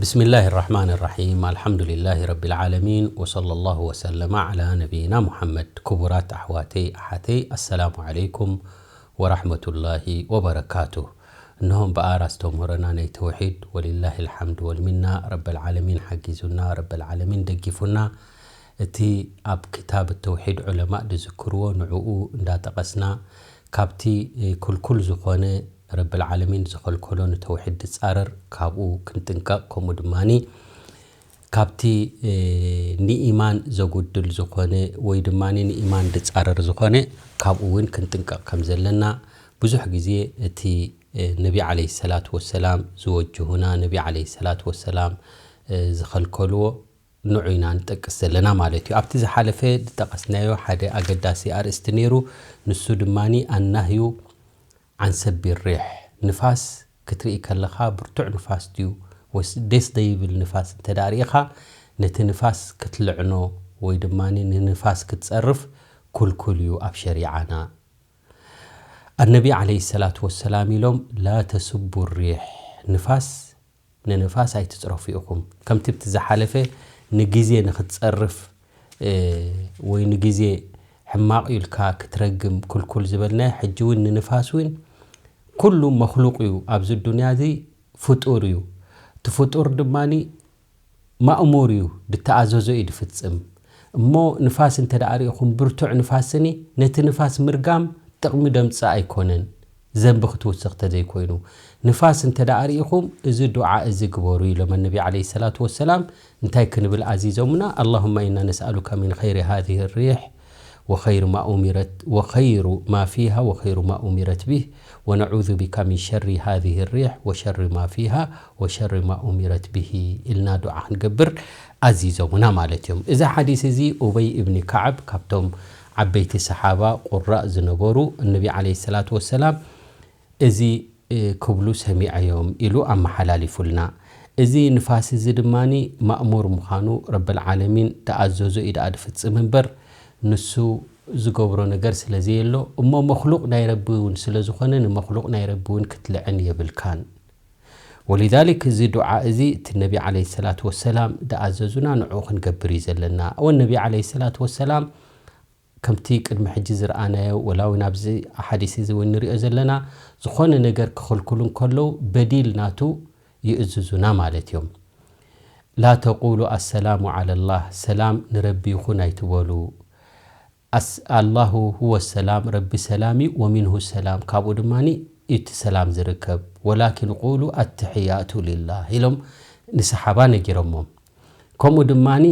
بسم الله الرحمن الرحيم. الحمد لله رب العالمين. وصلى الله وسلم على نبينا محمد. ክቡራት ኣሕዋተይ ኣሓተይ፣ السلام عليكم ورحمة الله وبركاته. እነሆም ብኣር ኣስተምህሮና ናይ ተውሒድ ولله الحمد والمنة። ረበል ዓለሚን ሓጊዙና፣ ረበል ዓለሚን ደጊፉና። እቲ ኣብ ክታብ ተውሒድ ዑለማእ ዝዝክርዎ ንዕኡ እንዳጠቐስና፣ ካብቲ ክልኩል ዝኾነ፣ ረብል ዓለሚን ዝኸልከሎ ንተውሒድ ዝጻረር ካብኡ ክንጥንቀቕ፣ ከምኡ ድማኒ ካብቲ ንኢማን ዘጉድል ዝኾነ ወይ ድማ ንኢማን ዝጻረር ዝኾነ ካብኡ እውን ክንጥንቀቕ ከም ዘለና። ብዙሕ ግዜ እቲ ነቢ ዓለይሂ ሰላቱ ወሰላም ዝወጅሁና፣ ነቢ ዓለይሂ ሰላቱ ወሰላም ዝኸልከልዎ ንዑ ኢና ንጠቅስ ዘለና ማለት እዩ። ኣብቲ ዝሓለፈ ዝጠቀስናዮ ሓደ ኣገዳሲ ኣርእስቲ ነይሩ። ንሱ ድማኒ ኣናህዩ ዓን ሰቢ ሪሕ። ንፋስ ክትርኢ ከለኻ ብርቱዕ ንፋስ ድዩ ወይስ ደስ ዘይብል ንፋስ እንተ ደኣ ርኢኻ፣ ነቲ ንፋስ ክትልዕኖ ወይ ድማ ንንፋስ ክትጸርፍ ኩልኩል እዩ ኣብ ሸሪዓና። ኣነቢ ዓለይሂ ሰላቱ ወሰላም ኢሎም፣ ላ ተስቡ ሪሕ፣ ንፋስ ንንፋስ ኣይትጽረፉ ኢኹም። ከምቲ ብቲ ዝሓለፈ ንግዜ ንኽትጸርፍ፣ እ፣ ወይ ንግዜ ሕማቕ ኢልካ ክትረግም ኩልኩል ዝበልናዮ፣ ሕጂ እውን ንንፋስ እውን ኩሉ መኽሉቕ እዩ። ኣብዚ ዱንያ እዚ ፍጡር እዩ። እቲ ፍጡር ድማኒ ማእሙር እዩ፣ ዝተኣዘዞ እዩ ዝፍጽም። እሞ ንፋስ እንተ ደኣ ርኢኹም ብርቱዕ ንፋስኒ፣ ነቲ ንፋስ ምርጋም ጥቕሚ ደምጽእ ኣይኮነን፣ ዘንቢ ክትውስኽ ተዘይኮይኑ። ንፋስ እንተ ደኣ ርኢኹም እዚ ዱዓ እዚ ግበሩ ኢሎም ኣነቢ ዓለይሂ ሰላቱ ወሰላም። እንታይ ክንብል ኣዚዞምና? اللهم إنا نسألك من خير هذه الريح وخير ما أمرت وخير ما فيها وخير ما أمرت به ونعوذ بك من شر هذه الريح وشر ما فيها وشر ما أمرت به ኢልና ዱዓ ክንገብር ኣዚዞምና ማለት እዮም። እዚ ሓዲስ እዚ ኡበይ እብኒ ከዓብ ካብቶም ዓበይቲ ሰሓባ ቁራእ ዝነበሩ፣ እነቢ ዓለይሂ ሰላቱ ወሰላም እዚ፣ እ፣ ክብሉ ሰሚዐዮም ኢሉ ኣመሓላሊፉልና። እዚ ንፋስ እዚ ድማኒ ማእሙር ምዃኑ፣ ረብል ዓለሚን ተኣዘዞ እዩ ደኣ ድፍጽም እምበር፣ ንሱ ዝገብሮ ነገር ስለ ዘየሎ፣ እሞ መኽሉቕ ናይ ረቢ እውን ስለ ዝኾነ፣ ንመኽሉቕ ናይ ረቢ እውን ክትልዕን የብልካን። ወሊዛሊክ እዚ ዱዓ እዚ እቲ ነቢ ዓለይሂ ሰላቱ ወሰላም ደኣዘዙና ንዕኡ ክንገብር እዩ ዘለና። ወነቢ ዓለይሂ ሰላቱ ወሰላም ከምቲ ቅድሚ ሕጂ ዝረኣናዮ፣ ወላ እውን ኣብዚ ሓዲስ እዚ እውን ንሪኦ ዘለና፣ ዝኾነ ነገር ክኽልክሉ እንከለዉ በዲል ናቱ ይእዝዙና ማለት እዮም። ላ ተቁሉ ኣሰላሙ ዓለላህ፣ ሰላም ንረቢ ይኹን ኣይትበሉ። ኣስ-፣ ኣላሁ ሁወ ሰላም፣ ረቢ ሰላም እዩ፣ ወሚንሁ ሰላም፣ ካብኡ ድማኒ እቲ ሰላም ዝርከብ። ወላኪን ቁሉ ኣትሕያቱ ሊላህ ኢሎም ንሰሓባ ነጊሮሞም። ከምኡ ድማኒ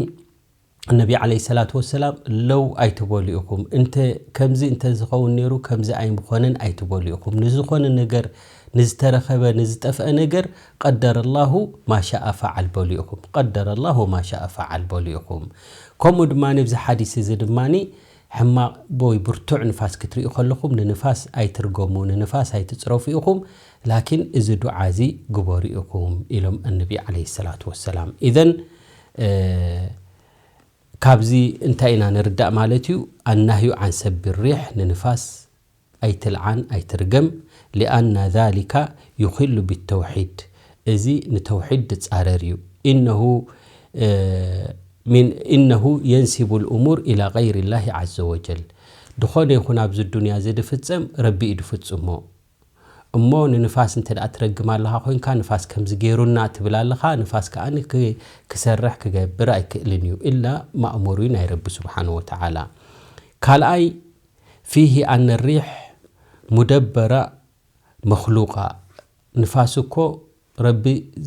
ነቢ ዓለይሂ ሰላቱ ወሰላም ለው ኣይትበሉ ኢኹም፣ እንተ ከምዚ እንተ ዝኸውን ነይሩ ከምዚ ኣይምኾነን ኣይትበሉ ኢኹም። ንዝኾነ ነገር፣ ንዝተረኸበ፣ ንዝጠፍአ ነገር ቀደረ ላሁ ማሻኣ ፈዓል በሉ ኢኹም። ቀደረ ላሁ ማሻኣ ፈዓል በሉ ኢኹም። ከምኡ ድማ ነብዚ ሓዲስ እዚ ድማኒ ሕማቕ ወይ ብርቱዕ ንፋስ ክትርእዩ ከለኹም ንንፋስ ኣይትርገሙ፣ ንንፋስ ኣይትጽረፉ ኢኹም፣ ላኪን እዚ ዱዓ እዚ ግበሩ ኢኹም ኢሎም ኣነቢ ዓለይሂ ሰላቱ ወሰላም። ኢዘን፣ እ፣ ካብዚ እንታይ ኢና ንርዳእ ማለት እዩ? ኣናህዩ ዓን ሰቢ ሪሕ፣ ንንፋስ ኣይትልዓን ኣይትርገም። ሊኣና ዛሊካ ዩኺሉ ቢተውሒድ፣ እዚ ንተውሒድ ዝጻረር እዩ። ኢነሁ፣ እ፣ ሚን፣ ኢነሁ የንሲቡ ልእሙር ኢላ ገይሪ ላሂ ዓዘ ወጀል። ድኾነ ይኹን ኣብዚ ዱንያ እዚ ድፍጸም ረቢ እዩ ድፍጽሞ። እሞ ንንፋስ እንተ ደኣ ትረግም ኣለኻ ኮይንካ፣ ንፋስ ከምዚ ገይሩና ትብል ኣለኻ፣ ንፋስ ከኣ ክ-፣ ክሰርሕ ክገብር ኣይክእልን እዩ፣ ኢላ ማእሙር እዩ ናይ ረቢ ስብሓነ ወተዓላ። ካልኣይ፣ ፊሂ ኣነ ሪሕ ሙደበራ መኽሉቃ፣ ንፋስ እኮ ረቢ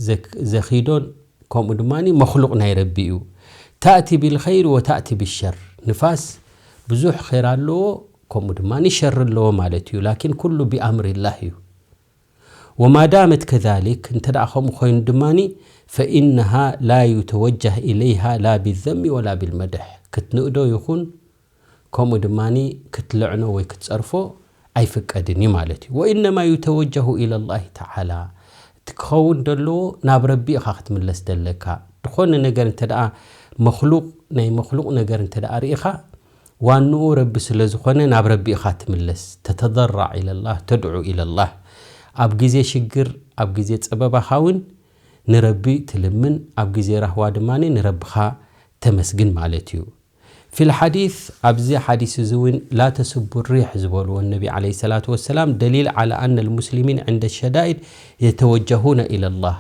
ዘክ-፣ ዘኺዶን ከምኡ ድማ መኽሉቕ ናይ ረቢ እዩ። ታእቲ ቢልኸይር ወታእቲ ብሸር፣ ንፋስ ብዙሕ ኸይር ኣለዎ፣ ከምኡ ድማ ሸር ኣለዎ ማለት እዩ። ላኪን ኩሉ ቢኣምሪላህ እዩ። ወማ ዳመት ከዛሊክ፣ እንተ ደኣ ከምኡ ኮይኑ ድማ ፈኢነሃ ላ ዩተወጃህ ኢለይሃ ላ ቢዘሚ ወላ ቢልመድሕ፣ ክትንእዶ ይኹን ከምኡ ድማ ክትልዕኖ ወይ ክትጸርፎ ኣይፍቀድን እዩ ማለት እዩ። ወኢነማ ዩተወጀሁ ኢለላሂ ተዓላ፣ እቲ ክኸውን ደለዎ ናብ ረቢ ኢኻ ክትምለስ ደለካ። ዝኾነ ነገር እንተ ደኣ መኽሉቕ፣ ናይ መኽሉቕ ነገር እንተ ደኣ ርኢኻ፣ ዋንኡ ረቢ ስለ ዝኾነ ናብ ረቢ ኢኻ ትምለስ። ተተደራዕ ኢለላህ፣ ተድዑ ኢለላህ። ኣብ ግዜ ሽግር፣ ኣብ ግዜ ጸበባኻ እውን ንረቢ ትልምን፣ ኣብ ግዜ ራህዋ ድማ ንረብኻ ተመስግን ማለት እዩ። ፊል ሓዲስ፣ ኣብዚ ሓዲስ እዚ እውን ላ ተስቡ ሪሕ ዝበልዎ ነቢ ዓለይሂ ሰላቱ ወሰላም ደሊል ዓላ ኣነ ልሙስሊሚን ዕንደ ሸዳኢድ የተወጀሁነ ኢለላህ።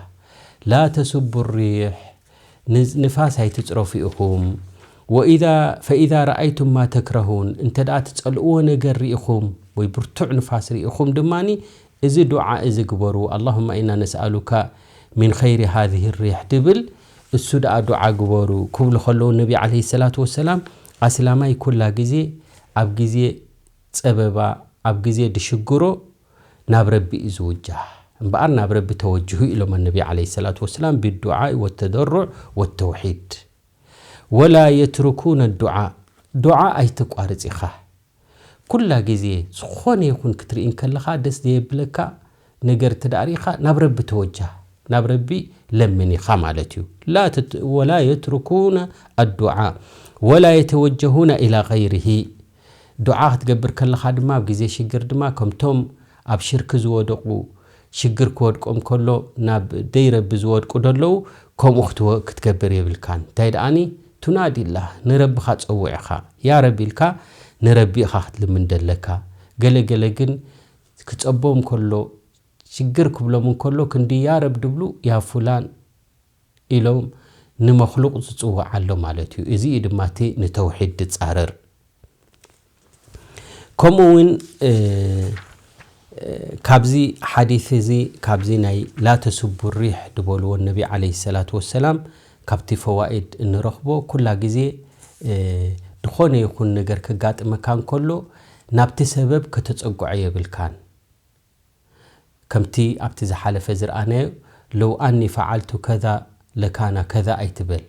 ላ ተስቡ ሪሕ፣ ንፋስ ኣይትፅረፉ ኢኹም። ወኢዛ ፈኢዛ ረኣይቱም ማ ተክረሁን፣ እንተ ደኣ ትጸልእዎ ነገር ርኢኹም ወይ ብርቱዕ ንፋስ ርኢኹም ድማኒ እዚ ዱዓ እዚ ግበሩ። ኣላሁማ ኢና ነስኣሉካ ሚን ኸይሪ ሃዚህ ሪሕ ድብል እሱ ደኣ ዱዓ ግበሩ ክብሉ ከለዉ ነቢ ዓለይሂ ሰላቱ ወሰላም ኣስላማይ ኩላ ግዜ ኣብ ግዜ ጸበባ ኣብ ግዜ ድሽግሮ ናብ ረቢ እዩ ዝውጃህ እምበኣር ናብ ረቢ ተወጅሁ ኢሎም ነቢ ዓለይሂ ሰላቱ ወሰላም ብዱዓ ወተደሩዕ ወተውሒድ። ወላ የትርኩነ ዱዓ፣ ዱዓ ኣይተቋርጽ ኢኻ። ኩላ ግዜ ዝኾነ ይኹን ክትርኢ እንከለኻ ደስ ዘየብለካ ነገር እንተ ደኣ ርኢኻ ናብ ረቢ ተወጃህ፣ ናብ ረቢ ለምን ኢኻ ማለት እዩ። ላ ተት- ወላ የትርኩነ ኣዱዓ ወላ የተወጀሁነ ኢላ ገይሪሂ። ዱዓ ክትገብር ከለኻ ድማ ኣብ ግዜ ሽግር ድማ ከምቶም ኣብ ሽርክ ዝወደቑ ሽግር ክወድቆም ከሎ ናብ ደይ ረቢ ዝወድቁ ደለዉ ከምኡ ክትወ- ክትገብር የብልካን። እንታይ ደኣኒ ቱናዲላ ንረብኻ ጸውዕኻ ያ ረቢ ኢልካ ንረቢ ኢኻ ክትልምን ደለካ። ገለ ገለ ግን ክጸቦም ከሎ ሽግር ክብሎም እንከሎ ክንዲ ያ ረብ ድብሉ ያ ፉላን ኢሎም ንመክሉቕ ዝጽውዓ ኣሎ ማለት እዩ። እዚ እዩ ድማ እቲ ንተውሒድ ዝጻረር። ከምኡ እውን ካብዚ ሓዲስ እዚ ካብዚ ናይ ላ ተስቡ ሪሕ ዝበልዎ ነቢ ዓለይሂ ሰላቱ ወሰላም ካብቲ ፈዋኢድ እንረኽቦ ኩላ ግዜ ዝኾነ ይኹን ነገር ከጋጥመካ እንከሎ ናብቲ ሰበብ ከተጸግዖ የብልካን። ከምቲ ኣብቲ ዝሓለፈ ዝረኣናዮ ለው ኣኒ ፈዓልቱ ከዛ ለካና ከዛ ኣይትበል።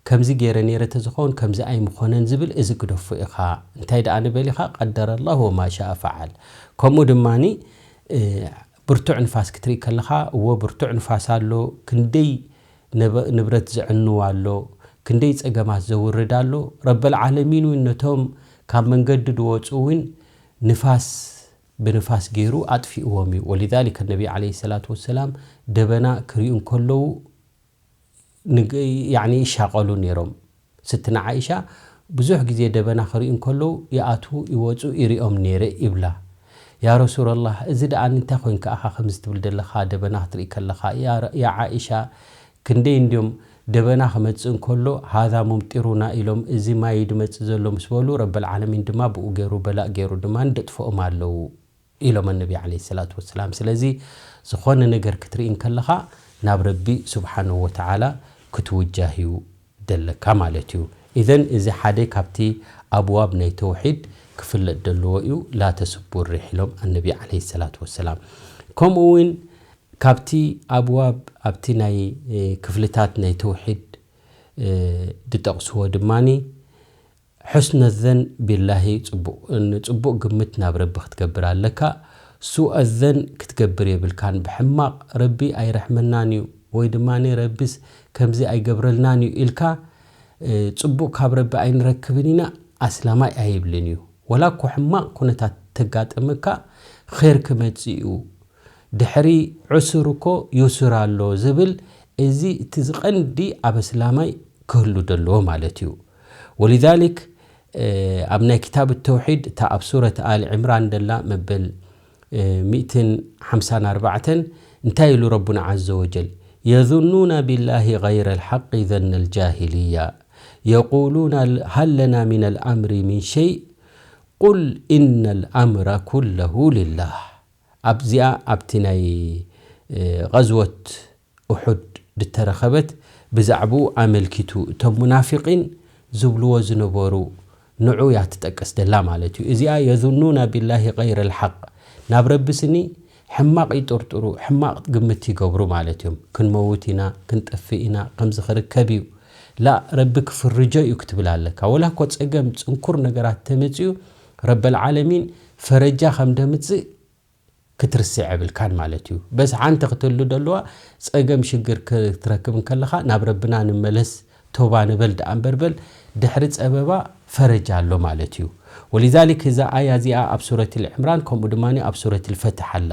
ከምዚ ገይረ ነይረ ተዝኸውን ከምዚ ኣይምኾነን ዝብል እዚ ግደፎ ኢኻ። እንታይ ደኣ ንበል ኢኻ ቀደረ ላሁ ወማ ሻአ ፈዓል። ከምኡ ድማኒ ብርቱዕ ንፋስ ክትርኢ ከለኻ እዎ ብርቱዕ ንፋስ ኣሎ፣ ክንደይ ንብረት ዘዕንው ኣሎ፣ ክንደይ ጸገማት ዘውርድ ኣሎ። ረበል ዓለሚን እውን ነቶም ካብ መንገዲ ዝወፁ እውን ንፋስ ብንፋስ ገይሩ ኣጥፊእዎም እዩ። ወሊዛሊከ ነቢ ዓለይሂ ሰላቱ ወሰላም ደበና ክሪኡ እንከለዉ ንግ- ያዕኒ ይሻቐሉ ነይሮም። ስትና ዓኢሻ ብዙሕ ግዜ ደበና ክሪኡ እንከለዉ ይኣትዉ ይወፁ ይሪኦም ነይረ ይብላ። ያ ረሱለላህ እዚ ደኣ እንታይ ኮይንካ ኢኻ ከምዚ ትብል ዘለኻ ደበና ክትርኢ ከለኻ ያ ረ- ያ ዓኢሻ ክንደይ እንድዮም ደበና ክመጽእ እንከሎ ሃዛ ሙምጢሩና ኢሎም እዚ ማይ ድመጽእ ዘሎ ምስ በሉ ረበል ዓለሚን ድማ ብኡ ገይሩ በላእ ገይሩ ድማ ንደጥፍኦም ኣለዉ ኢሎም ነቢ ዓለይሂ ሰላቱ ወሰላም። ስለዚ ዝኾነ ነገር ክትርኢ እንከለኻ ናብ ረቢ ስብሓንሁ ወተዓላ ክትውጃህ እዩ ደለካ ማለት እዩ። ኢዘን እዚ ሓደ ካብቲ ኣብዋብ ናይ ተውሒድ ክፍለጥ ደለዎ እዩ። ላ ተስቡ ሪሕ ኢሎም ኣነቢ ዓለይሂ ሰላቱ ወሰላም። ከምኡ እውን ካብቲ ኣብዋብ ኣብቲ ናይ ክፍልታት ናይ ተውሒድ ድጠቕስዎ ድማኒ ሕስነ ዘን ቢላሂ፣ ጽቡቕ፣ ንጽቡቕ ግምት ናብ ረቢ ክትገብር ኣለካ። ሱእ ኣዘን ክትገብር የብልካን። ብሕማቕ ረቢ ኣይረሕመናን እዩ ወይ ድማ ረቢስ ከምዚ ኣይገብረልናን እዩ ኢልካ ጽቡቕ ካብ ረቢ ኣይንረክብን ኢና ኣስላማይ ኣይብልን እዩ። ወላ እኮ ሕማቕ ኩነታት ተጋጥመካ ኸይር ክመጽእ እዩ። ድሕሪ ዕሱር እኮ ዩሱር ኣሎ ዝብል እዚ እቲ ዝቐንዲ ኣብ ኣስላማይ ክህሉ ደለዎ ማለት እዩ። ወሊዛሊክ ኣብ ናይ ክታብ ተውሒድ እታ ኣብ ሱረት ኣል ዕምራን ደላ መበል ሚእትን ሓምሳን ኣርባዕተን እንታይ ኢሉ ረቡና ዓዘ ወጀል የظኑና ቢላሂ ገይረ ልሓቂ ዘነ ልጃሂልያ የቁሉና ሃል ለና ሚን ልኣምሪ ሚን ሸይ ቁል ኢነ ልኣምረ ኩለሁ ልላህ ኣብዚኣ ኣብቲ ናይ ቐዝወት ኡሑድ ድተረኸበት ብዛዕባኡ ኣመልኪቱ እቶም ሙናፊቒን ዝብልዎ ዝነበሩ ንዑ እያ ትጠቅስ ደላ ማለት እዩ። እዚኣ የዙኑና ቢላሂ ገይረ ልሓቅ ናብ ረቢ ስኒ ሕማቕ ይጥርጥሩ ሕማቕ ግምት ይገብሩ ማለት እዮም። ክንመውት ኢና ክንጠፍእ ኢና ከምዚ ክርከብ እዩ ላ ረቢ ክፍርጆ እዩ ክትብል ኣለካ። ወላ እኮ ጸገም ጽንኩር ነገራት ተመጽኡ ረበል ዓለሚን ፈረጃ ከም ደምጽእ ክትርስዕ የብልካን ማለት እዩ። በስ ሓንቲ ክትህሉ ደለዋ ጸገም ሽግር ክትረክብ እንከለኻ ናብ ረብና ንመለስ ቶባ ንበል ደኣ እምበርበል ድሕሪ ጸበባ ፈረጃ ኣሎ ማለት እዩ። ولذلك እዛ ኣያ እዚኣ ኣብ ሱረት ልዕምራን ከምኡ ድማ ኣብ ሱረት ልፈትሕ ኣላ።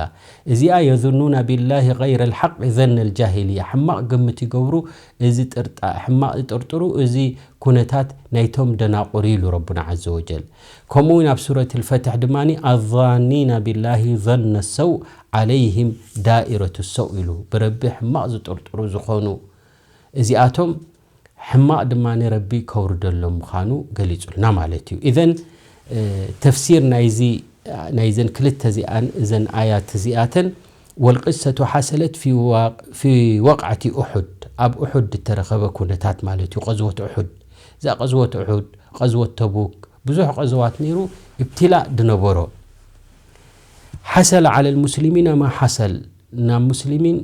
እዚኣ የظኑና ቢላሂ غير الحق ظن الجاهلية፣ ሕማቕ ግምት ይገብሩ። እዚ ጥርጣ ሕማቕ ይጥርጥሩ፣ እዚ ኩነታት ናይቶም ደናቑር ኢሉ ረቡና ዐዘ ወጀል። ከምኡ እውን ኣብ ሱረት ልፈትሕ ድማ الظانين بالله ظن السوء عليهم دائرة السوء ኢሉ፣ ብረቢ ሕማቕ ዝጥርጥሩ ዝኾኑ እዚኣቶም ሕማቕ ድማ ረቢ ከውርደሎም ምዃኑ ገሊጹልና ማለት እዩ። ኢዘን ተፍሲር ናይዚ ናይዘን ክልተ እዚኣን እዘን ኣያት እዚኣተን والقصة حصلت في وقعة أحد، ኣብ ኡሑድ ዝተረኸበ ኩነታት ማለት እዩ። ቀዝወት ኡሑድ፣ እዛ ቀዝወት ኡሑድ፣ ቀዝወት ተቡክ፣ ብዙሕ ቀዝዋት ነይሩ። ابتلاء ድነበሮ حصل على المسلمين ما حصل، ናብ ሙስሊሚን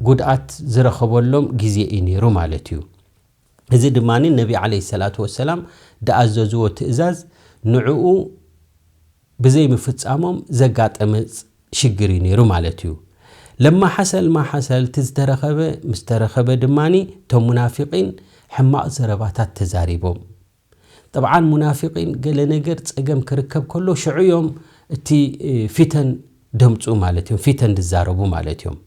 ጉድኣት ዝረኸበሎም ግዜ እዩ ነይሩ ማለት እዩ። እዚ ድማ ነቢ ዓለይሂ ሰላቱ ወሰላም ድኣዘዝዎ ትእዛዝ ንዕኡ ብዘይምፍጻሞም ዘጋጠመ ሽግር እዩ ነይሩ ማለት እዩ። ለማ ሓሰል ማ ሓሰል፣ እቲ ዝተረኸበ ምስ ተረኸበ ድማ እቶም ሙናፊቂን ሕማቕ ዘረባታት ተዛሪቦም። ጠብዓን ሙናፊቂን ገለ ነገር ጸገም ክርከብ ከሎ ሽዑ እዮም እቲ ፊተን ደምጹ ማለት እዮም፣ ፊተን ዝዛረቡ ማለት እዮም።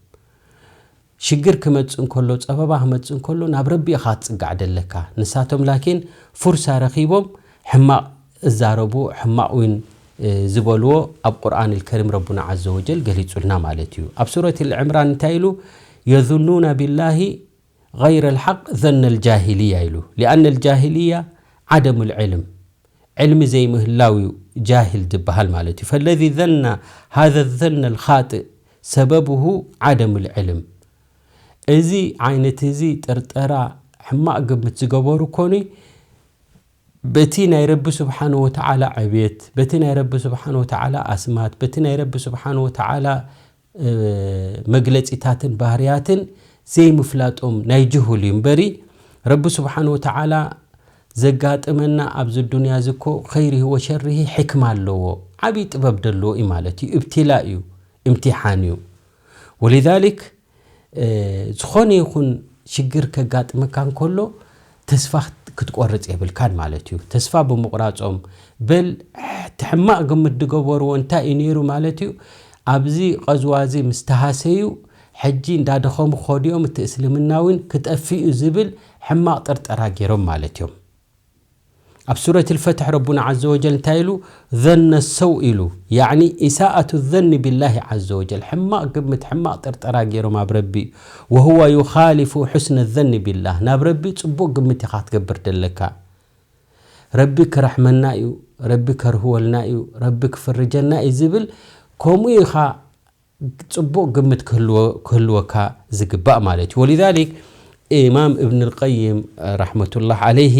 ሽግር ክመጽእ እንከሎ፣ ጸበባ ክመጽእ እንከሎ ናብ ረቢ ኢኻ ክትጽጋዕ ደለካ። ንሳቶም ላኪን ፉርሳ ረኺቦም ሕማቕ እዛረቡ፣ ሕማቕ እውን ዝበልዎ ኣብ ቁርኣን ልከሪም ረቡና ዓዘ ወጀል ገሊጹልና ማለት እዩ። ኣብ ሱረት ልዕምራን እንታይ ኢሉ? የظኑና ቢላሂ غير الحق ظن الجاهلية ኢሉ። لأن الجاهلية عدم العلم، ዕልሚ ዘይምህላው እዩ ጃሂል ዝበሃል ማለት እዩ። فالذي ظن هذا الظن الخاطئ سببه عدم العلم። እዚ ዓይነት እዚ ጥርጠራ ሕማቕ ግምት ዝገበሩ ኮኑ በቲ ናይ ረቢ ስብሓን ወተዓላ ዕብየት፣ በቲ ናይ ረቢ ስብሓን ወተዓላ ኣስማት፣ በቲ ናይ ረቢ ስብሓን ወተዓላ መግለጺታትን ባህርያትን ዘይምፍላጦም ናይ ጅሁል እዩ እምበሪ፣ ረቢ ስብሓን ወተዓላ ዘጋጥመና ኣብዚ ዱንያ እዚ እኮ ኸይሪሂ ወሸሪሂ ሕክማ ኣለዎ። ዓብዪ ጥበብ ደለዎ እዩ ማለት እዩ። እብትላ እዩ፣ እምትሓን እዩ። ወሊዛሊክ ዝኾነ ይኹን ሽግር ከጋጥመካ እንከሎ ተስፋ ክትቆርጽ የብልካን ማለት እዩ። ተስፋ ብምቑራጾም፣ በል እቲ ሕማቕ ግምት ዝገበርዎ እንታይ እዩ ነይሩ ማለት እዩ? ኣብዚ ቐዝዋ እዚ ምስ ተሃሰዩ ሕጂ እንዳደኸሙ ክኸዱ እዮም፣ እቲ እስልምና እውን ክጠፍእ እዩ ዝብል ሕማቕ ጥርጠራ ገይሮም ማለት እዮም። ኣብ ሱረት ልፈትሕ ረቡና ዓዘ ወጀል እንታይ ኢሉ? ዘነ ሰው ኢሉ፣ ያዕኒ ኢሳኣቱ ዘኒ ቢላሂ ዓዘ ወጀል፣ ሕማቕ ግምት፣ ሕማቕ ጥርጠራ ገይሮም ኣብ ረቢ። ወሁወ ዩኻሊፉ ሑስነ ዘኒ ቢላህ፣ ናብ ረቢ ጽቡቕ ግምት ኢኻ ክትገብር ደለካ። ረቢ ክረሕመና እዩ፣ ረቢ ከርህወልና እዩ፣ ረቢ ክፍርጀና እዩ ዝብል፣ ከምኡ ኢኻ ጽቡቕ ግምት ክህልወካ ዝግባእ ማለት እዩ። ወሊዛሊክ ኢማም እብን ልቀይም ረሕመቱላህ ዓለይሂ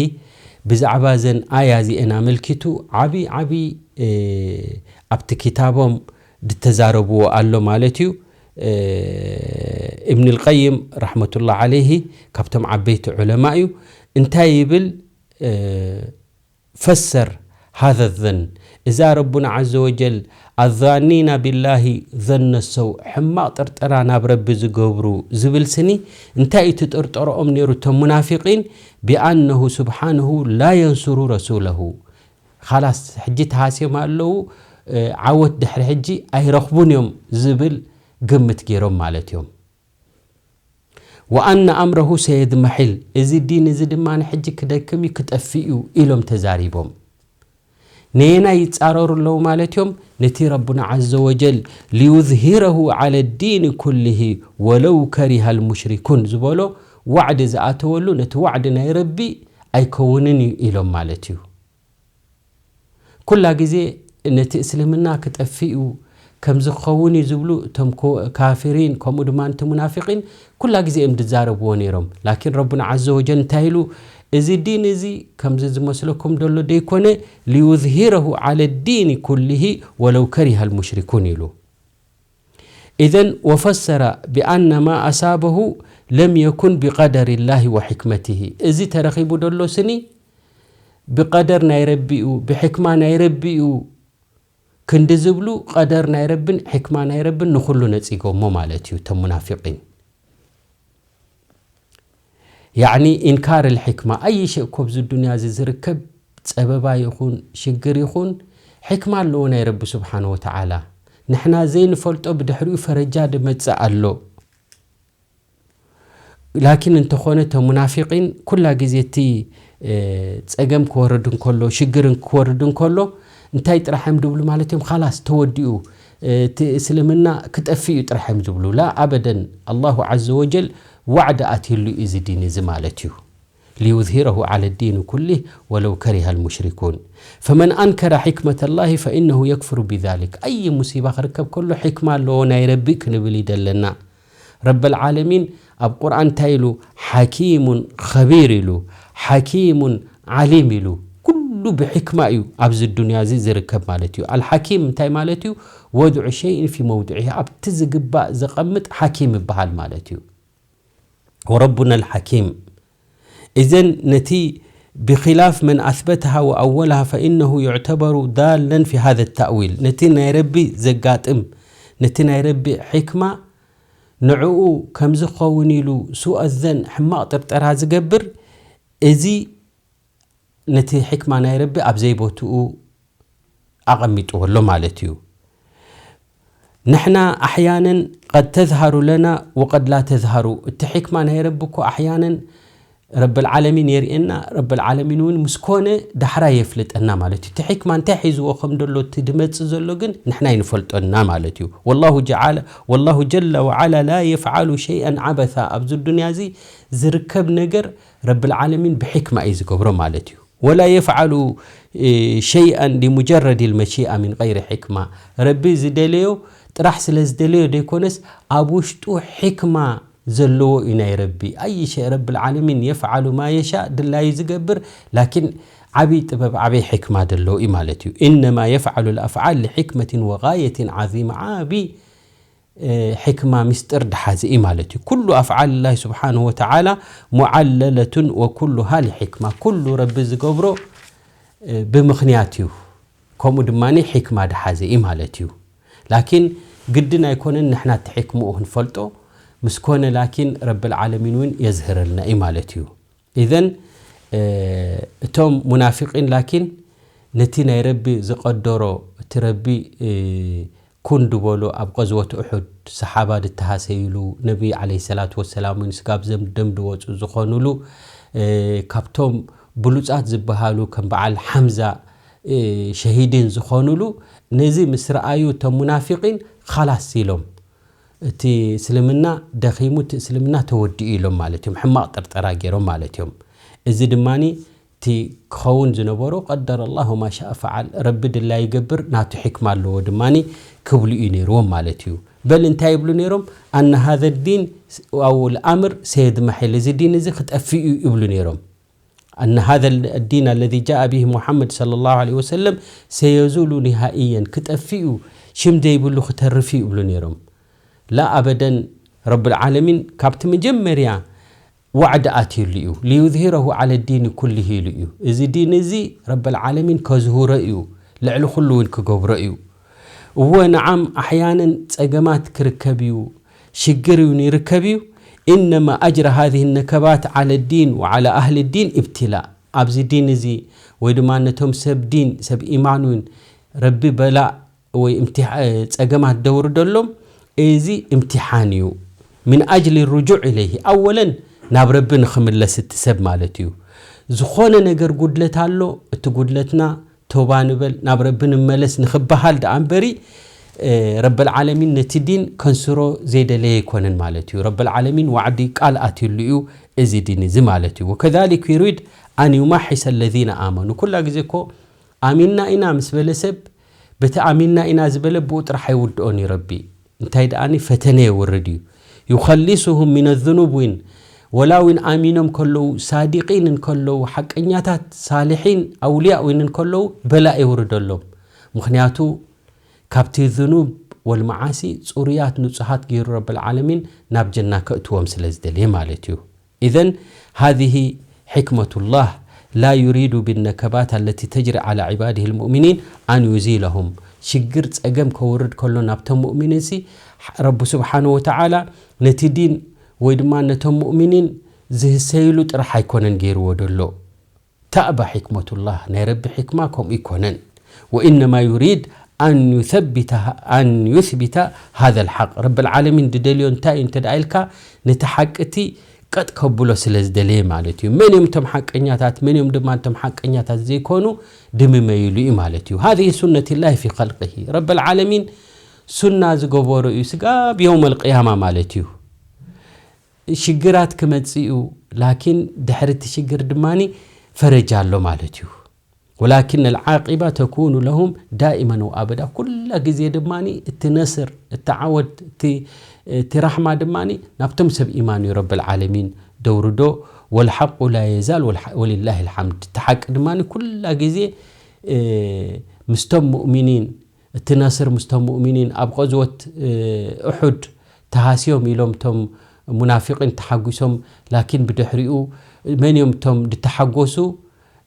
ብዛዕባ ዘን ኣያ እዚአን ኣመልኪቱ ዓብዪ ዓብዪ ኣብቲ ክታቦም ዝተዛረብዎ ኣሎ ማለት እዩ። እብን ልቀይም ረሕመቱላህ ዓለይሂ ካብቶም ዓበይቲ ዑለማ እዩ። እንታይ ይብል? ፈሰር ሃዘ ዘን፣ እዛ ረቡና ዓዘ ወጀል ኣዛኒና ቢላሂ ዘነ ሰው፣ ሕማቕ ጥርጠራ ናብ ረቢ ዝገብሩ ዝብል ስኒ፣ እንታይ እዩ ትጥርጠረኦም ነይሩ እቶም ሙናፊቂን? ቢኣነሁ ስብሓንሁ ላ የንሱሩ ረሱለሁ። ኻላስ ሕጂ ተሃስዮም ኣለዉ፣ ዓወት ድሕሪ ሕጂ ኣይረኽቡን እዮም ዝብል ግምት ገይሮም ማለት እዮም። ወኣነ ኣምረሁ ሰየድመሒል፣ እዚ ዲን እዚ ድማ ንሕጂ ክደክም እዩ ክጠፍእ እዩ ኢሎም ተዛሪቦም። ነየናይ ይጻረሩ ኣለዉ ማለት እዮም? ነቲ ረቡና ዓዘ ወጀል ሊዩዝሂረሁ ዓለ ዲን ኩልሂ ወለው ከሪሃ ልሙሽሪኩን ዝበሎ ዋዕዲ ዝኣተወሉ ነቲ ዋዕዲ ናይ ረቢ ኣይከውንን እዩ ኢሎም ማለት እዩ። ኩላ ግዜ ነቲ እስልምና ክጠፍእ እዩ ከምዚ ክኸውን እዩ ዝብሉ እቶም ካፊሪን ከምኡ ድማ እቲ ሙናፊቂን ኩላ ግዜ እዮም ዝዛረብዎ ነይሮም። ላኪን ረቡና ዓዘ ወጀል እንታይ ኢሉ? እዚ ዲን እዚ ከምዚ ዝመስለኩም ደሎ ደይኮነ፣ ሊዩዝሂረሁ ዓለ ዲን ኩልሂ ወለው ከሪሃ ልሙሽሪኩን ኢሉ። ኢዘን ወፈሰረ ቢኣነ ማ ኣሳበሁ ለም የኩን ቢቀደር ላሂ ወሕክመትሂ። እዚ ተረኺቡ ደሎ ስኒ ብቀደር ናይ ረቢኡ ብሕክማ ናይ ረቢኡ ክንዲ ዝብሉ ቀደር ናይ ረብን ሕክማ ናይ ረብን ንኹሉ ነጺጎሞ ማለት እዩ። እቶም ሙናፊቂን ያዕኒ ኢንካር ልሕክማ ኣይ ሸእ ኮብዚ ዱንያ እዚ ዝርከብ ጸበባ ይኹን ሽግር ይኹን ሕክማ ኣለዎ ናይ ረቢ ስብሓን ወተዓላ። ንሕና ዘይንፈልጦ ብድሕሪኡ ፈረጃ ድመጽእ ኣሎ። ላኪን እንተኾነ እቶም ሙናፊቂን ኩላ ግዜ እቲ ጸገም ክወርድ እንከሎ ሽግርን ክወርድ እንከሎ እንታይ ጥራሕ እዮም ድብሉ ማለት እዮም? ካላስ ተወዲኡ እቲ እስልምና ክጠፍእ እዩ ጥራሕ እዮም ዝብሉ። ላ ኣበደን። ኣላሁ ዓዘ ወጀል ዋዕዲ ኣትይሉ እዩ እዚ ዲን እዚ ማለት እዩ። ليظهره على الدين كله ولو كره المشركون. فمن أنكر حكمة الله فإنه يكفر بذلك. ኣይ ሙሲባ ክርከብ ከሎ ሕክማ ኣለዎ ናይ ረቢ ክንብል ይደለና። ረበል ዓለሚን ኣብ ቁርኣን እንታይ ኢሉ? ሓኪሙን ኸቢር ኢሉ፣ ሓኪሙን ዓሊም ኢሉ። ኩሉ ብሕክማ እዩ ኣብዚ ዱንያ እዚ ዝርከብ ማለት እዩ። ኣልሓኪም እንታይ ማለት እዩ? ወድዑ ሸይን ፊ መውድዒ፣ ኣብቲ ዝግባእ ዘቐምጥ ሓኪም ይበሃል ማለት እዩ። ወረቡና ኣልሓኪም። እዘን ነቲ ብኺላፍ መን ኣስበተሃ ወኣወለሃ ፈኢነሁ ዩዕተበሩ ዳለን ፊ ሃዘ ተእዊል። ነቲ ናይ ረቢ ዘጋጥም፣ ነቲ ናይ ረቢ ሕክማ ንዕኡ ከምዚ ክኸውን ኢሉ ሱኣዘን ሕማቕ ጥርጠራ ዝገብር፣ እዚ ነቲ ሕክማ ናይ ረቢ ኣብ ዘይቦትኡ ኣቐሚጥዎ ኣሎ ማለት እዩ። ንሕና ኣሕያነን ቀድ ተዝሃሩ ለና ወቀድ ላ ተዝሃሩ። እቲ ሕክማ ናይ ረቢ እኮ ኣሕያነን ረብል ዓለሚን የርእየና፣ ረብል ዓለሚን እውን ምስ ኮነ ዳሕራይ የፍልጠና ማለት እዩ። እቲ ሕክማ እንታይ ሒዝዎ ከም ደሎ እቲ ድመጽእ ዘሎ ግን ንሕና ይንፈልጦና ማለት እዩ። ወላሁ ጀዓለ-፣ ወላሁ ጀለ ወዓላ ላ የፍዓሉ ሸይኣን ዓበሳ። ኣብዚ ዱንያ እዚ ዝርከብ ነገር ረብል ዓለሚን ብሕክማ እዩ ዝገብሮ ማለት እዩ። ወላ የፍዓሉ፣ እ፣ ሸይኣን ሊሙጀረድ ልመሺኣ ሚን ገይሪ ሕክማ። ረቢ ዝደለዮ ጥራሕ ስለ ዝደለዮ ዘይኮነስ ኣብ ውሽጡ ሕክማ ዘለዎ እዩ ናይ ረቢ። ኣይ ሸይ ረብል ዓለሚን የፍዓሉ ማ የሻእ፣ ድላዩ ዝገብር፣ ላኪን ዓብይ ጥበብ ዓብይ ሕክማ ዘለዎ እዩ ማለት እዩ። ኢነማ የፍዓሉ ልኣፍዓል ልሕክመትን ወጋየትን ዓዚማ። ዓብይ እ፣ ሕክማ ምስጢር ድሓዘ እዩ ማለት እዩ። ኩሉ ኣፍዓል ላህ ስብሓንሁ ወተዓላ ሙዓለለቱን ወኩሉሃ ልሕክማ። ኩሉ ረቢ ዝገብሮ፣ እ፣ ብምኽንያት እዩ። ከምኡ ድማ ሕክማ ድሓዘ እዩ ማለት እዩ። ላኪን ግድን ኣይኮነን ንሕና እቲ ሕክምኡ ክንፈልጦ። ምስ ኮነ ላኪን ረብል ዓለሚን እውን የዝህረልና እዩ ማለት እዩ። ኢዘን፣ እ፣ እቶም ሙናፊቂን ላኪን ነቲ ናይ ረቢ ዝቐደሮ፣ እቲ ረቢ፣ እ፣ ኩን ድበሎ ኣብ ቀዝወት ኡሑድ ሰሓባ ድተሃሰይሉ፣ ነቢ ዓለይሂ ሰላቱ ወሰላም እውን ስጋብ ዘም-፣ ደም ድወፁ ዝኾኑሉ፣ እ፣ ካብቶም ብሉፃት ዝበሃሉ ከም በዓል ሓምዛ፣ እ፣ ሸሂድን ዝኾኑሉ፣ ነዚ ምስ ረኣዩ እቶም ሙናፊቂን ኻላስ ኢሎም። እቲ እስልምና ደኺሙ፣ እቲ እስልምና ተወዲኡ ኢሎም ማለት እዮም። ሕማቕ ጥርጠራ ገይሮም ማለት እዮም። እዚ ድማኒ እቲ ክኸውን ዝነበሮ ቀደረ ላሁ ማ ሻእ ፈዓል፣ ረቢ ድላይ ይገብር፣ ናቱ ሕክማ ኣለዎ ድማኒ ክብሉ እዩ ነይርዎም ማለት እዩ። በል እንታይ ይብሉ ነይሮም? ኣነ ሃዘ ዲን ኣው ልኣምር ሰየድመሒል፣ እዚ ዲን እዚ ክጠፍእ እዩ ይብሉ ነይሮም። ኣነ ሃዘ ዲን ኣለዚ ጃአ ቢሂ ሙሓመድ ሰለላሁ ዐለይሂ ወሰለም ሰየዙሉ ኒሃኢየን፣ ክጠፍእ እዩ፣ ሽም ዘይብሉ ክተርፍ እዩ ይብሉ ነይሮም። ላ ኣበደን፣ ረብል ዓለሚን ካብቲ መጀመርያ ዋዕዲ ኣትዩሉ እዩ። ሊዩዝሂረሁ ዓለ ዲን ኩሊሂ ኢሉ እዩ። እዚ ዲን እዚ ረብል ዓለሚን ከዝሁሮ እዩ፣ ልዕሊ ኩሉ እውን ክገብሮ እዩ። እወ ነዓም ኣሕያነን ጸገማት ክርከብ እዩ፣ ሽግር እውን ይርከብ እዩ። ኢነማ ኣጅረ ሃዚህ ነከባት ዓለ ዲን ወዓላ ኣህሊ ዲን ኢብትላእ። ኣብዚ ዲን እዚ ወይ ድማ ነቶም ሰብ ዲን ሰብ ኢማን እውን ረቢ በላእ ወይ እምቲ-፣ ጸገማት ደውርደሎም፣ እዚ እምትሓን እዩ። ምን ኣጅሊ ርጁዕ ኢለይሂ፣ ኣወለን ናብ ረቢ ንኽምለስ እቲ ሰብ ማለት እዩ። ዝኾነ ነገር ጉድለት ኣሎ፣ እቲ ጉድለትና ቶባ ንበል፣ ናብ ረቢ ንመለስ ንኽበሃል ደኣ እምበሪ፣ እ፣ ረበል ዓለሚን ነቲ ዲን ከንስሮ ዘይደለየ ኣይኮነን ማለት እዩ። ረበል ዓለሚን ዋዕዲ ቃል ኣትዩሉ እዩ እዚ ዲን እዚ ማለት እዩ። ወከዛሊክ ዩሪድ ኣን ዩማሒሰ ለዚነ ኣመኑ። ኩላ ግዜ እኮ ኣሚንና ኢና ምስ በለ ሰብ፣ በቲ ኣሚንና ኢና ዝበለ ብኡ ጥራሕ ኣይውድኦን እዩ ረቢ። እንታይ ደኣኒ ፈተነ የውርድ እዩ። ዩኸሊሱሁም ሚነ ዙኑብ እውን፣ ወላ እውን ኣሚኖም ከለዉ፣ ሳዲቂን እንከለዉ፣ ሓቀኛታት፣ ሳልሒን፣ ኣውልያ እውን እንከለዉ፣ በላእ የውርደሎም። ምኽንያቱ፣ ካብቲ ዙኑብ ወልመዓሲ ጽሩያት ንጹሃት ገይሩ ረብል ዓለሚን ናብ ጀና ከእትዎም ስለ ዝደልየ ማለት እዩ። ኢዘን ሃዚህ ሕክመቱላህ ላ ዩሪዱ ቢነከባት ኣለቲ ተጅሪ ዓላ ዒባዲሂ ልሙእሚኒን ኣን ዩዚለሁም። ሽግር ጸገም ከውርድ ከሎ ናብቶም ሙእሚኒንሲ ረቡ ስብሓንሁ ወተዓላ ነቲ ዲን ወይ ድማ ነቶም ሙእሚኒን ዝህሰይሉ ጥራሕ ኣይኮነን ገይርዎ ደሎ። ተእባ ሕክመቱላህ፣ ናይ ረቢ ሕክማ ከምኡ ኣይኮነን። ወኢነማ ዩሪድ ኣን ዩሰቢተ፣ ኣን ዩስቢተ ሃዘ ልሓቅ። ረቢ ልዓለሚን ድደልዮ እንታይ እዩ እንተ ደኣ ኢልካ፣ ነቲ ሓቂ እቲ ቀጥ ከብሎ ስለ ዝደለየ ማለት እዩ። መን እዮም እቶም ሓቀኛታት፣ መን እዮም ድማ እቶም ሓቀኛታት ዘይኮኑ ድምመይሉ እዩ ማለት እዩ። ሃዚህ ሱነትላሂ ፊ ኸልቅሂ። ረቢ ልዓለሚን ሱና ዝገበሮ እዩ፣ ስጋብ የውም ኣልቅያማ ማለት እዩ። ሽግራት ክመጽእ እዩ፣ ላኪን ድሕሪ እቲ ሽግር ድማኒ ፈረጃ ኣሎ ማለት እዩ። ወላኪን ኣልዓቂባ ተኩኑ ለሁም ዳኢመን ወኣበዳ። ኩላ ግዜ ድማኒ እቲ ነስር፣ እቲ ዓወት፣ እቲ፣ እቲ ራሕማ ድማኒ ናብቶም ሰብ ኢማን እዩ ረብል ዓለሚን ደውርዶ። ወልሓቁ ላ የዛል ወልሓ-፣ ወሊላሂ ልሓምድ። እቲ ሓቂ ድማኒ ኩላ ግዜ፣ እ፣ ምስቶም ሙእሚኒን፣ እቲ ነስር ምስቶም ሙእሚኒን ኣብ ቐዝወት፣ እ፣ ኡሑድ ተሃስዮም ኢሎም እቶም ሙናፊቂን ተሓጒሶም፣ ላኪን ብድሕሪኡ መን እዮም እቶም ድተሓጎሱ?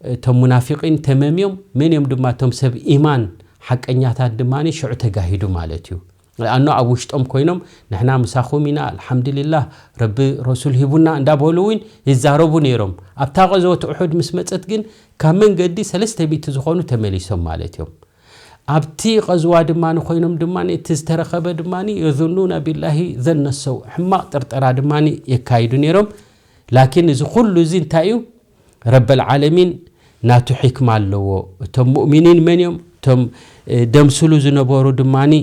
እቶም ሙናፊቂን ተመምዮም፣ መን እዮም ድማ እቶም ሰብ ኢማን ሓቀኛታት ድማኒ ሽዑ ተጋሂዱ ማለት እዩ። ለኣኖ ኣብ ውሽጦም ኮይኖም ንሕና ምሳኹም ኢና፣ ኣልሓምዱሊላህ፣ ረቢ ረሱል ሂቡና እንዳበሉ እውን ይዛረቡ ነይሮም። ኣብታ ቐዝወት ኡሑድ ምስ መጸት ግን ካብ መንገዲ ሰለስተ ሚእቲ ዝኾኑ ተመሊሶም ማለት እዮም። ኣብቲ ቐዝዋ ድማ ኮይኖም ድማ እቲ ዝተረኸበ ድማ የዙኑና ቢላሂ ዘነ ሰው፣ ሕማቕ ጥርጠራ ድማ የካይዱ ነይሮም። ላኪን እዚ ኩሉ እዚ እንታይ እዩ? ረበል ዓለሚን ናቱ ሕክማ ኣለዎ። እቶም ሙእሚኒን መን እዮም? እቶም፣ እ፣ ደምስሉ ዝነበሩ ድማኒ፣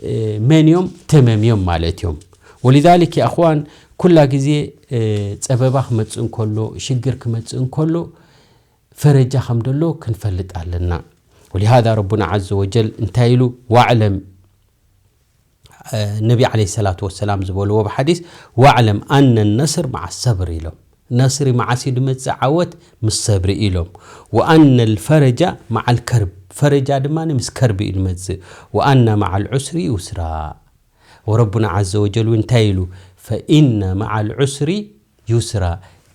እ፣ መን እዮም? ተመም እዮም ማለት እዮም። ወሊዛሊክ ያ ኣኽዋን፣ ኩላ ግዜ፣ እ፣ ጸበባ ክመጽእ እንከሎ፣ ሽግር ክመጽእ እንከሎ፣ ፈረጃ ከም ደሎ ክንፈልጥ ኣለና። ወሊሃዛ ረቡና ዓዘ ወጀል እንታይ ኢሉ? ዋዕለም፣ ነቢ ዓለይሂ ሰላቱ ወሰላም ዝበልዎ ብሓዲስ፣ "ዋዕለም ኣነ ነስር መዓ ሰብር" ኢሎም። ነስሪ መዓስ እዩ ድመጽእ? ዓወት ምስ ሰብሪ ኢሎም። "ወኣነ ልፈረጃ መዓ ልከርብ" ፈረጃ ድማ ምስ ከርቢ እዩ ድመጽእ። "ወኣነ መዓ ልዑስሪ ዩስራ" ወረቡና ዓዘ ወጀል እውን እንታይ ኢሉ? "ፈኢነ መዓ ልዑስሪ ዩስራ"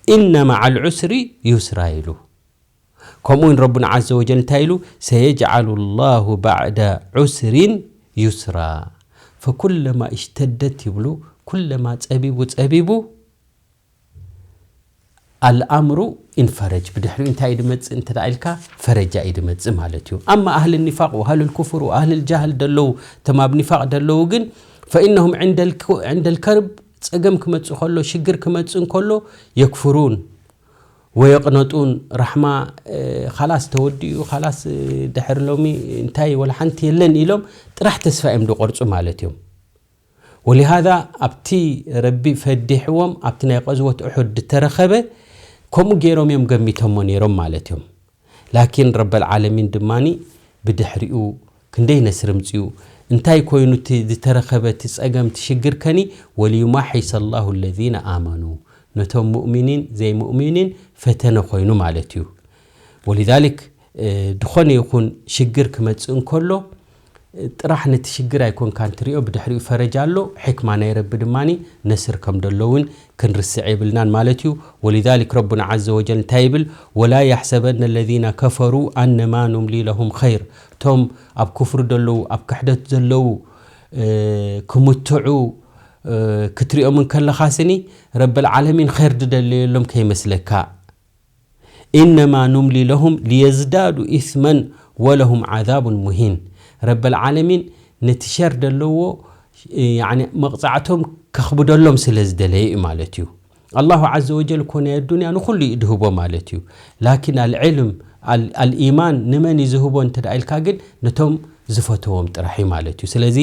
ኢነ መዓ ልዑስሪ ዩስራ ኢሉ። ከምኡውን ረቡና ዓዘ ወጀል እንታይ ኢሉ? "ሰየጅዓሉ ላሁ ባዕደ ዑስሪን ዩስራ" ፈኩለማ እሽተደት ይብሉ፣ ኩለማ ጸቢቡ ጸቢቡ ኣልኣምሩ ኢንፈረጅ፣ ብድሕሪኡ እንታይ እዩ ድመጽእ እንተ ደኣ ኢልካ፣ ፈረጃ እዩ ድመጽእ ማለት እዩ። ኣማ ኣህል ኒፋቅ ወኣህል ኩፍር ወኣህል ጃህል ደለዉ፣ እቶም ኣብ ኒፋቅ ደለዉ ግን፣ ፈኢነሁም ዕንደ ልኩ-፣ ዕንደ ልከርብ፣ ጸገም ክመጽእ ከሎ፣ ሽግር ክመጽእ እንከሎ፣ የክፍሩን ወየቕነጡን፣ ራሕማ፣ እ፣ ኻላስ ተወዲኡ፣ ኻላስ፣ እ፣ ድሕሪ ሎሚ እንታይ ወላ ሓንቲ የለን ኢሎም ጥራሕ ተስፋ እዮም ዝቖርጹ ማለት እዮም። ወሊሃዛ ኣብቲ ረቢ ፈዲሕዎም፣ ኣብቲ ናይ ቐዝወት ኡሑድ ዝተረኸበ፣ ከምኡ ገይሮም እዮም ገሚቶሞ ነይሮም ማለት እዮም። ላኪን ረበል ዓለሚን ድማኒ ብድሕሪኡ ክንደይ ነስሪ ምጽኡ፣ እንታይ ኮይኑ እቲ ዝተረኸበ እቲ ጸገም፣ እቲ ሽግር ከኒ? "ወሊዩማሒሰ ላሁ ለዚነ ኣመኑ" ነቶም ሙእሚኒን ዘይሙእሚኒን ፈተነ ኮይኑ ማለት እዩ። ወሊዛሊክ፣ እ፣ ድኾነ ይኹን ሽግር ክመጽእ እንከሎ፣ እ፣ ጥራሕ ነቲ ሽግር ኣይኮንካን ትሪኦ፣ ብድሕሪኡ ፈረጃ ኣሎ፣ ሕክማ ናይ ረቢ ድማኒ ነስር ከም ደሎ እውን ክንርስዕ የብልናን ማለት እዩ። ወሊዛሊክ ረቡና ዓዘ ወጀል እንታይ ይብል? "ወላ ያሕሰበነ ለዚነ ከፈሩ ኣነማ ኑምሊ ለሁም ኸይር" እቶም ኣብ ኩፍሪ ደለዉ፣ ኣብ ክሕደት ዘለዉ፣ እ፣ ክምትዑ፣ እ፣ ክትሪኦም እንከለኻ ስኒ ረበል ዓለሚን ኸይር ድደለየሎም ከይመስለካ። "ኢነማ ኑምሊ ለሁም ሊየዝዳዱ ኢስመን ወለሁም ዓዛቡን ሙሂን" ረበል ዓለሚን ነቲ ሸር ደለዎ፣ ያዕኒ መቕጻዕቶም ከኽብደሎም ስለ ዝደለየ እዩ ማለት እዩ። ኣላሁ ዓዘ ወጀል እኮ ናይ ኣዱንያ ንኹሉ እዩ ድህቦ ማለት እዩ። ላኪን ኣልዕልም፣ ኣል-፣ ኣልኢማን ንመን እዩ ዝህቦ እንተ ደኣ ኢልካ ግን ነቶም ዝፈተዎም ጥራሕ እዩ ማለት እዩ። ስለዚ፣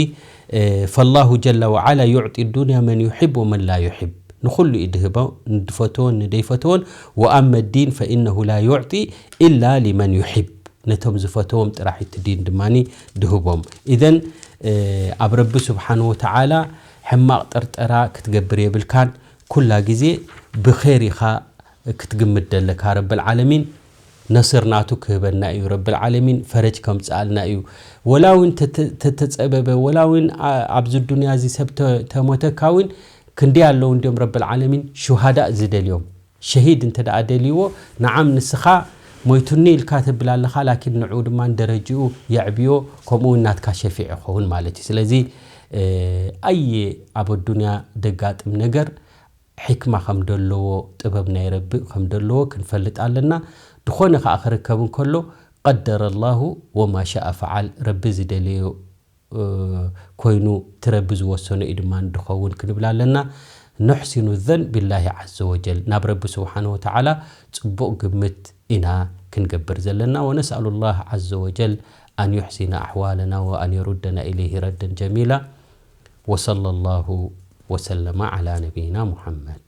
እ፣ ፈላሁ ጀለ ወዓላ ዩዕጢ ዱንያ መን ዩሕብ ወመን ላ ዩሕብ። ንኹሉ እዩ ድህቦ፣ ንድፈተዎን ንደይፈተዎን። "ወኣመ ዲን ፈኢነሁ ላ ዩዕጢ ኢላ ሊመን ዩሕብ" ነቶም ዝፈተዎም ጥራሕ እቲ ዲን ድማኒ ድህቦም። ኢዘን፣ እ፣ ኣብ ረቢ ስብሓን ወተዓላ ሕማቕ ጥርጠራ ክትገብር የብልካን። ኩላ ግዜ ብኸይር ኢኻ ክትግምት ደለካ። ረብል ዓለሚን ነስር ናቱ ክህበና እዩ። ረብል ዓለሚን ፈረጅ ከምጽኣልና እዩ። ወላ እውን ተተ-፣ ተተጸበበ፣ ወላ እውን ኣ-፣ ኣብዚ ዱንያ እዚ ሰብ ተ-፣ ተሞተካ እውን ክንደይ ኣለዉ እንድዮም ረብል ዓለሚን ሹሃዳእ ዝደልዮም። ሸሂድ እንተ ደኣ ደልይዎ፣ ንዓም ንስኻ ሞይቱኒ ኢልካ ተብል ኣለኻ፣ ላኪን ንዕኡ ድማ ደረጅኡ የዕብዮ፣ ከምኡ እውን ናትካ ሸፊዕ ይኸውን ማለት እዩ። ስለዚ፣ እ፣ ኣየ ኣብ ኣዱንያ ደጋጥም ነገር ሕክማ ከም ደለዎ፣ ጥበብ ናይ ረቢ ከም ደለዎ ክንፈልጥ ኣለና። ድኾነ ከኣ ክርከብ እንከሎ፣ ቀደረ ላሁ ወማ ሻአ ፈዓል፣ ረቢ ዝደለዮ ኮይኑ፣ እቲ ረቢ ዝወሰኖ እዩ ድማ ድኸውን ክንብል ኣለና። ኑሕሲኑ ዘን ቢላሂ ዐዘ ወጀል፣ ናብ ረቢ ስብሓነ ወተዓላ ጽቡቕ ግምት ኢና ክንገብር ዘለና። ወነስኣሉ ላህ ዐዘ ወጀል ኣን ዩሕሲነ ኣሕዋለና ወኣን የሩደና ኢለይሂ ረደን ጀሚላ። ወሰለ ላሁ ወሰለመ ዐላ ነቢይና ሙሐመድ።